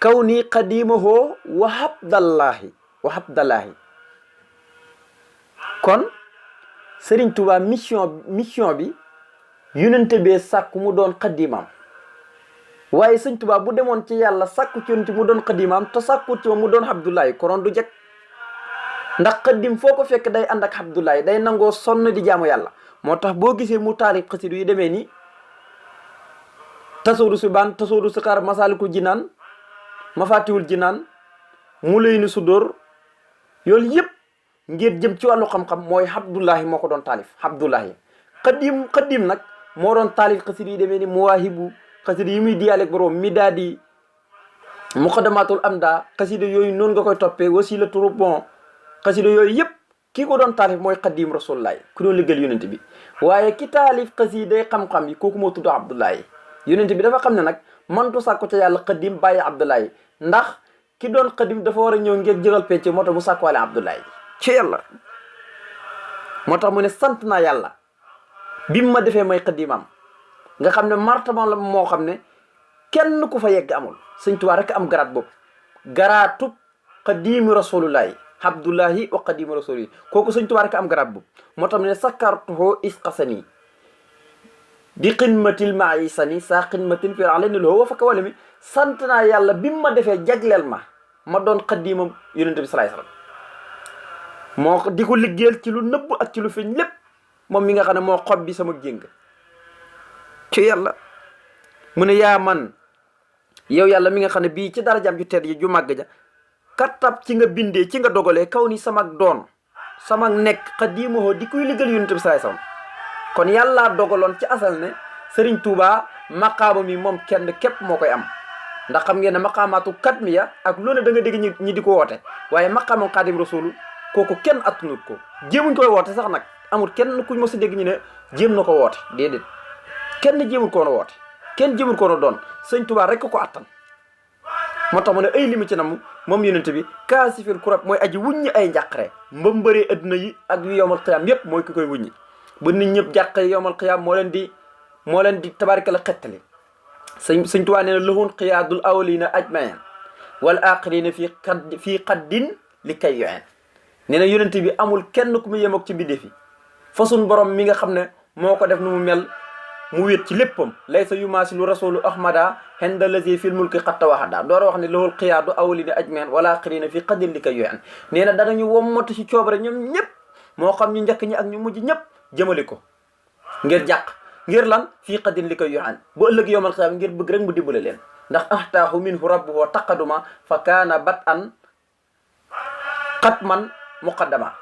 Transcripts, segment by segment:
kaw nii qadimahu wa habdallahi kon Serigne Touba mission bi yonente bee sàkku mu doon xaddimaam waaye Serigne Touba bu demoon ci yàlla sàkku ci yonente mu doon xaddimaam te sàkku ci mu doon Abdullahi konoon du jeg ndax xaddim foo ko fekk day ànd ak Abdullahi day nangoo sonn di jaamu yàlla moo tax boo gisee mu taalif xasidu yi demee ni tasawudu si baan tasawudu si xaar masaalikul jinaan mafaatiwul jinaan mu lay ni su dóor yooyu yëpp ngir jëm ci wàllu xam-xam mooy Abdullahi moo ko doon taalif Abdullahi xaddim nag moo doon taalif xasida yi demee ni muwaahibu xasida yi muy diyaaleeg borom mi daa di muqaddamatul amda xasida yooyu noonu nga koy toppee wasilatu rubon xasida yooyu yëpp kii ko doon taalif mooy xaddim rasulullahi ku doon liggéeyal yonent bi waaye ki taalif xasida xam-xam yi kooku moo tudd Abdullahi yonent bi dafa xam ne nag mantu sàkku ca yàlla xaddim bàyyi Abdullahi ndax ki doon xaddim dafa war a ñëw ngir jëgal pecc moo tax mu sàkkuwaale Abdullahi ci yàlla moo tax mu ne sant naa yàlla bi mu ma defee may xaddimam nga xam ne martaba la moo xam ne kenn ku fa yegg amul Sëñ Tuubaa rek am garaat boobu garaatub xaddimu rasulullahi Abdullahi wa xaddimu rasulihi kooku Sëñ Tuubaa rek am garaat boobu moo tax mu ne sakartuhu isqasani bi xidmatil maisani sa xidmatin fi aleni loo wa fakka wala mi sant naa yàlla bi mu ma defee jagleel ma doon xaddimam yonente bi salaay salaam moo di ko liggéeyal ci lu nëbb ak ci lu feeñ lépp moom mi nga xam ne moo xob bi sama jéng ci yàlla mu ne yaa man yow yàlla mi nga xam ne bii ci darajaam ju tedd yi ju màgg ja kattab ci nga bindee ci nga dogalee kaw ni sama doon sama nekk xadiimoo di kuy liggéeyal yonent bi salaay salaam kon yàllaa dogaloon ci asal ne Serigne Touba maqaama mi moom kenn képp moo koy am ndax xam ngeen ne maqaamaatu katmiya ak loolu da nga dégg ñi di ko woote waaye maqaamam xaadim rasul kooku kenn attanut ko jéemuñ koy woote sax nag amul kenn kuñ mos a dégg ñu ne jéem na ko woote déedéet kenn jéemul koon a woote kenn jéemul koon a doon Sëñ Tuubaa rek ko attan moo tax mu ne ay limi ci nam moom yonent bi kaasifil kurab mooy aji wuññi ay njàqare mbambëree adduna yi ak yu yowmal xiyaam yépp mooy ki koy wuññi ba nit ñëpp jàqare yowmal xiyaam moo leen di tabarika la xettali Sëñ Tuubaa nee na lahun xiyaadul awlina ajmain wal aaxirina fii xaddin li kay yoen nee na yonent bi amul kenn ku mu yem ak ci mbindeef yi fasun borom mi nga xam ne moo ko def nu mu mel mu wéet ci léppam laysa yumaasilu rasulu ahmada henda lazi fil mulki xatta waxada door a wax ne lahul xiyaadu awlina ajmain wala aaxirina fii xaddin li kay yoen nee na danañu wommatu ci coobare ñoom ñëpp moo xam ñu njëkk ñi ak ñu mujj ñëpp jëmale ko ngir jàq ngir lan fii xaddin li koy yoxaan bu ëllëg yowmal xiyaam ngir bëgg rek mu dimbale leen ndax ahtaahu minhu rabbuhu taqaduma fa kaana bat an xatman muqaddama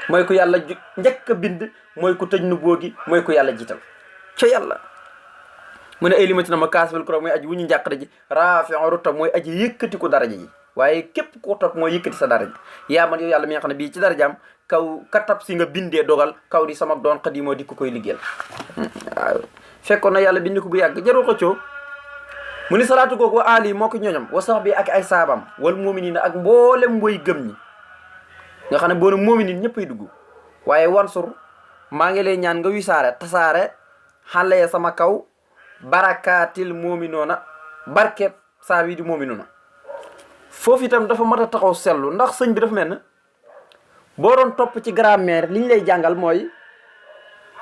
mooy ku yàlla njëkk a bind mooy ku tëj nu boogi mooy ku yàlla jiital ca yàlla mu ne ay limati na ma kaasfil kuro mooy aji wu ñu njàqare ji rafi'u rutab mooy aji yëkkati ko daraja ji waaye képp ko topp mooy yëkkati sa daraja yaa man yow yàlla mi nga xam ne bii ci darajaam kaw katab si nga bindee dogal kaw di sama doon xadimoo di ko koy liggéeyal waaw fekkoon na yàlla bind ko bu yàgg jarul xëccoo mu ni salaatu googu wa ali moo ko ñoñam wa sax bi ak ay saabam wal mu'minina ak mboolem woy gëm ñi nga xam ne boo ne mu'minin ñëppay dugg waaye wansur maa ngi lay ñaan nga wisaare tasaare xale sama kaw barakaatil mu'minoona barkeeb saa wi di mu'minoona foofu itam dafa mat a taxaw seetlu ndax sëñ bi dafa mel ne boo doon topp ci grammaire li ñu lay jàngal mooy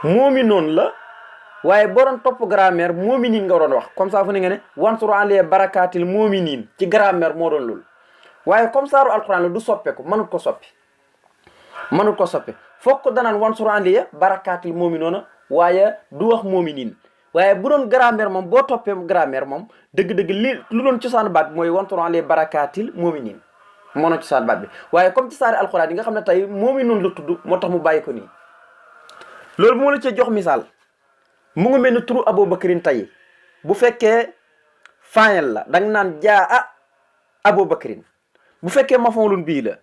mu'minoon la waaye boo doon topp grammaire mu'minin nga doon wax comme ça fu ne nga ne wansur alee barakaatil mu'minin ci grammaire moo doon loolu waaye comme saaru alquran la du soppeeku mënut ko soppi foog ko danaan wansur alee barakaatil mu'minoona waaye du wax mu'minin waaye bu doon grammaire moom boo toppee grammaire moom dëgg-dëgg li lu doon cosaan baat bi mooy wansur alee barakaatil mu'minin moo na cosaan baat bi waaye comme ci saari alxuraan yi nga xam ne tey mu'minun la tudd moo tax mu bàyyi ko nii loolu moo la cee jox misaal mu ngi mel ni turu Abubakrin tey bu fekkee faayal la danga naan jaa Abubakrin bu fekkee mafoolun bii la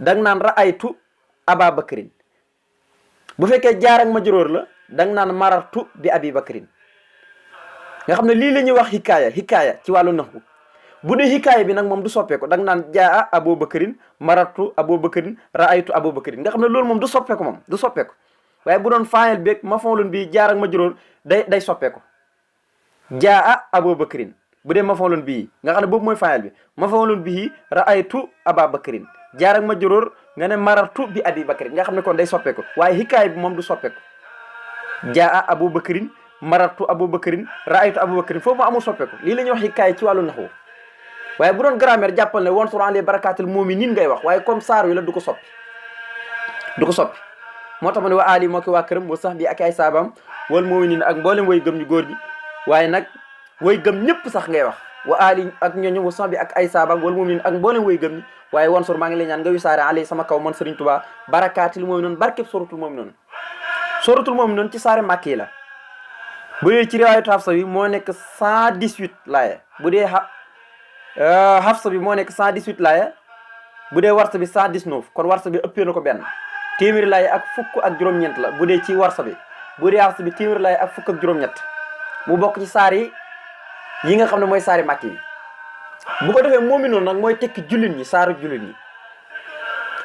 danga naan ra'aytu Ababakrin bu fekkee jaar ak majruur la danga naan marartu bi Abibakrin nga xam ne lii la ñuy wax hikaaya ci wàllu naxwu bu dee hikaaya bi nag moom du soppeeku danga naan jaa Abubakrin marartu Abubakrin ra'aytu Abubakrin nga xam ne loolu moom du soppeeku waaye bu doon faayal beeg mafoolun bi jaar ak majruur day soppeeku jaa Abubakrin bu dee mafooloon bii nga xam ne boobu mooy faayal bi mafooloon bii raaytu aba bakrin jaar ak majruur nga ne marartu bi abi bakrin nga xam ne kon day soppeeku waaye hikaay bi moom du soppeeku jaa abu bakrin marartu abu bakrin raaytu abu bakrin foofu mu amul soppeeku lii la ñuy wax hikaay ci wàllu naxwu waaye bu doon grammaire jàppal ne wansur alayhi barakaatul mu'miniin ngay wax waaye comme saar wi la du ko soppi moo tax ma ne wa ali moo ki waa këram wa sax bi ak ay saabam wal mu'miniin ak mboolem way gëm ñu góor ñi waaye nag way gëm ñëpp sax ngay wax wa ali ak ñooñu wa sax bi ak ay saabam wal mu'miniin ak mboolem way gëm ñi waaye wansur maa ngi lay ñaan nga wisaare alayhi sama kaw man Serigne Touba barakaatul mu'miniin barkeb suratul mu'miniin ci saare Màkki la bu dee ci riwaayatu Hafsa bi moo nekk 118 laaya bu dee Hafsa bi moo nekk 118 laaya bu dee warsa bi 119 kon warsa bi ëppee na ko benn téeméeri laaya ak fukk ak juróom-ñeent la bu dee ci warsa bi bu dee Hafsa bi téeméeri laaya ak fukk ak juróom-ñett mu bokk ci saar yi nga xam ne mooy saari Màkki yi bu ko defee mu'minuun nag mooy tekki jullit ñi saaru jullit ñi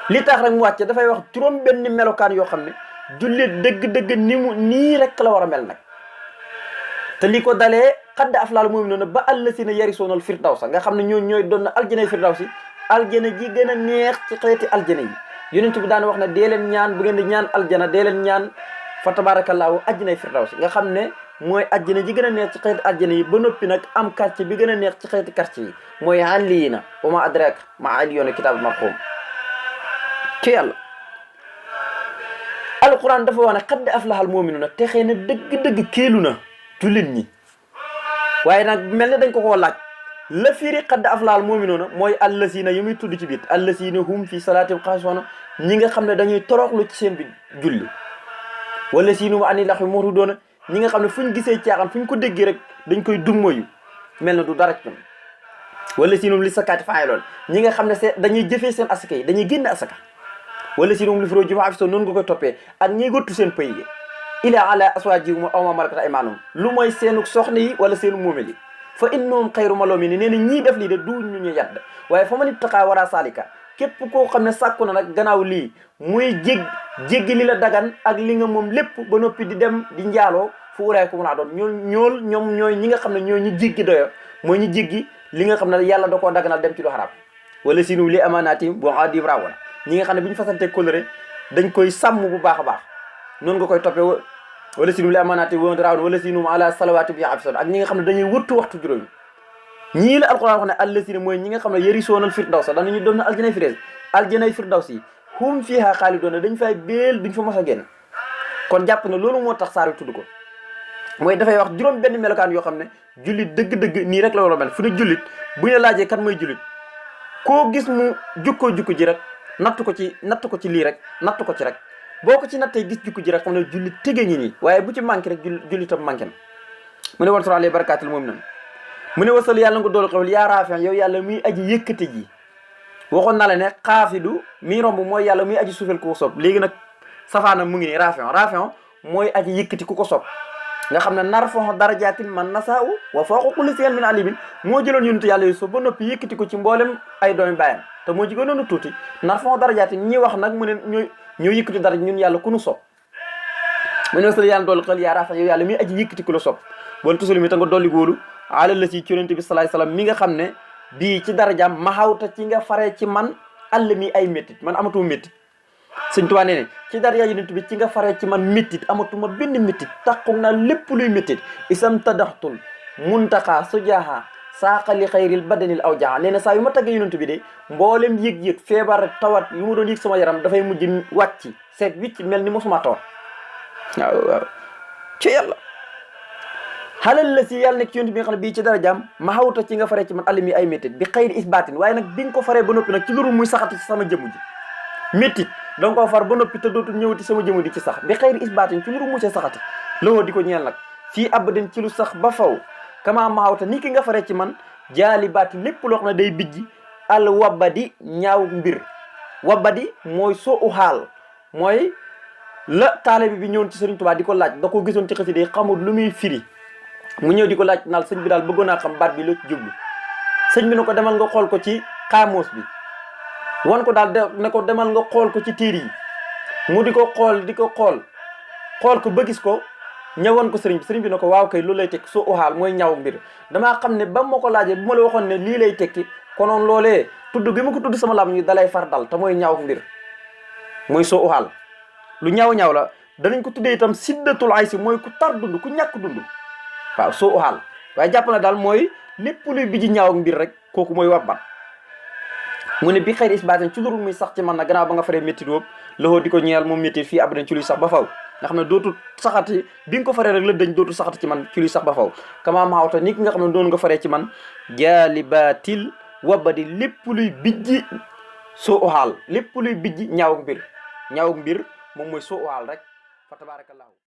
li tax rek mu wàcce dafay wax juróom benn melokaan yoo xam ne jullit dëgg-dëgg nii rek la war a mel nag te li ko dalee xadd aflaal mu'minuuna ba allasiina yarisoonal firdawsa nga xam ne ñooy doon na aljanay firdawsi aljana ji gën a neex ci xeeti aljana yi yonent bi daan wax ne dee leen ñaan bu ngeen di ñaan aljana dee leen ñaan fa tabaarakallaahu aljanay firdawsi nga xam ne mooy aljana ji gën a neex ci xeeti aljana yi ba noppi nag am quartier bi gën a neex ci xeeti quartier yi mooy alliina wa ma adraka ma alliyoona kitaab marquum ci yàlla alquran dafa wax ne xadd aflaal mu'minuuna texee na dëgg-dëgg kéelu na jullit ñi waaye nag mel ne dañ ko koo laaj la firi xadd aflaal mu'minuuna mooy allasiina yu muy tudd ci biir allasiina hum fi salaatihim xaashi'uun ñi nga xam ne dañuy toroxlu ci seen bi julli wala siinum ani lax wi mu'riduun ñi nga xam ne fu ñu gisee caaxaan fu ñu ko déggee rek dañ koy dummoyu mel na du dara ci ñoom wala siinum li sakaati faa'iluun ñi nga xam ne dañuy jëfee seen asaka yi dañuy génn asaka wala siinum li furujihim haafizuun noonu nga koy toppee ak ñiy gottu seen pëy yi ilaa ala aswaajihim aw maa malakat aymaanuhum lu mooy seenu soxna yi wala seenu moomel yi fa innahum xayru maluumiin nee na ñii def lii de du ñu yadd waaye fa man ittaqaa waraa saalika képp koo xam ne sàkku na nag gannaaw lii muy jéggi li la dagan ak li nga moom lépp ba noppi di dem di njaaloo fu ulaa'ika humul aaduun ñoom ñooy ñi nga xam ne ñooy ñu jéggi doyo mooy ñu jéggi li nga xam ne yàlla da koo daganal dem ci lu xaraam wala sinu li amaanaatihim wa ahdihim raa'uun ñi nga xam ne bu ñu fasante kóllëre dañ koy sàmm bu baax a baax noonu nga koy toppee wala sinum li amaanaatihim wa ahdihim raa'uun wala sinum ala salawaatihim yuhaafizuun ak ñi nga xam ne dañuy wëttu waxtu juróomi ñii la alquran wax ne allasiina mooy ñi nga xam ne yarisoonal firdawsa danañu doon na aljanay firdaws yi hum fiihaa xaalidoon dañ fay béel duñ fa mos a génn kon jàpp na loolu moo tax saar wi tudd ko mooy dafay wax juróom benn melokaan yoo xam ne jullit dëgg-dëgg nii rek la war a mel fu ne jullit bu ñu laajee kan mooy jullit koo gis mu jukkoo jukku ji rek natt ko ci lii rek natt ko ci rek boo ko ci nattee gis jukku ji rek xam ne jullit tege ñi nii waaye bu ci manqué rek jullitam manqué na mu ne wansur alayhi barakaatul mu'miniin mu ne wasal yàlla nga doolu xewal yaa raafi yow yàlla muy aji yëkkate ji waxoon na la ne xaafidu mi romb mooy yàlla muy aji suufel ku ko sopp léegi nag safaanam mu ngi nii raafion mooy aji yëkkati ku ko sopp nga xam ne narfa'u darajaatin man nasaa'u wa fawqa kulli zi ilmin aliim moo jëloon yonent yàlla Yuusuf ba noppi yëkkati ko ci mboolem ay doomi baayam te moo ci gënoon a tuuti narfa'u darajaatin ñi wax nag mu ne ñoo yëkkati dara ñun yàlla ku nu sopp mu ne wasal yàlla doolu xel yaa raafi yow yàlla muy aji yëkkati ku la sopp wala tusul mi ta nga dolli góolu ala la ci yonent bi salaay salaam mi nga xam ne bii ci darajaam maxawta ci nga faree ci man àll mi ay méttit man amatuma méttit sëñ Tuubaa nee ne ci daraja yonent bi ci nga faree ci man méttit amatuma benn méttit taqu naa lépp luy méttit isam tadaxtul muntaxaa sujaaha saaqali xayril badanil aw jaa nee na saa yu ma taggee yonent bi de mboolem yëg-yëg feebar tawat yu ma doon yëg sama yaram dafay mujj wàcc seet wicc mel ni mosuma tawat waaw ci yàlla xalal la si yàlla nekk ci yonent bi nga xam ne bii ci darajaam ma xawta ci nga faree ci man alimi ay méttit bi xëyri isbaatin waaye nag bi nga ko faree ba noppi nag ci loolu muy saxati ci sama jëmm ji méttit da nga koo far ba noppi te dootul ñëwati sama jëmm di ci sax bi xëyri isbaatin ci loolu mu see saxati lowoo di ko ñeel nag fii abadin ci lu sax ba faw kama ma xawta ni ki nga faree ci man jaali baati lépp loo xam ne day bijji al wabadi ñaaw mbir wabadi mooy soo u xaal mooy la taalibe bi ñëwoon ci Sëriñ Tuubaa di ko laaj da ko gisoon ci xasida yi xamul lu muy firi mu ñëw di ko laaj naal sëñ bi daal bëggoon naa xam baat bi la ci jublu sëñ bi ne ko demal nga xool ko ci xaamoos bi wan ko daal ne ko demal nga xool ko ci téere yi mu di ko xool ko ba gis ko ñëwoon ko sëriñ bi ne ko waaw kay loolu lay tekki soo uxaal mooy ñaaw mbir. damaa xam ne ba ma ko laajee bu ma la waxoon ne lii lay tekki konoon loolee tudd gi ma ko tudd sama lam ñu dalay far dal te mooy ñaaw mbir mooy soo uxaal lu ñaaw la. danañ ko tuddee itam siddatul ay si mooy ku tar dund ku ñàkk dund waaw soo uxaal waaye jàpp na daal mooy lépp luy bi ji ñaaw mbir rek kooku mooy wabban mu ne bi xëy isbaatin ci lurul muy sax ci man na gannaaw ba nga faree métti wóob loxoo di ko ñeel moom métti fii abadan ci luy sax ba faw nga xam ne dootul saxati bi nga ko faree rek la dañ dootul saxati ci man ci luy sax ba faw kama maawta ni ki nga xam ne doon nga faree ci man jaalibaatil wabadi lépp luy bijji soo uxaal lépp luy bijji ñaaw mbir moom mooy soo uxaal rek fa tabarakallahu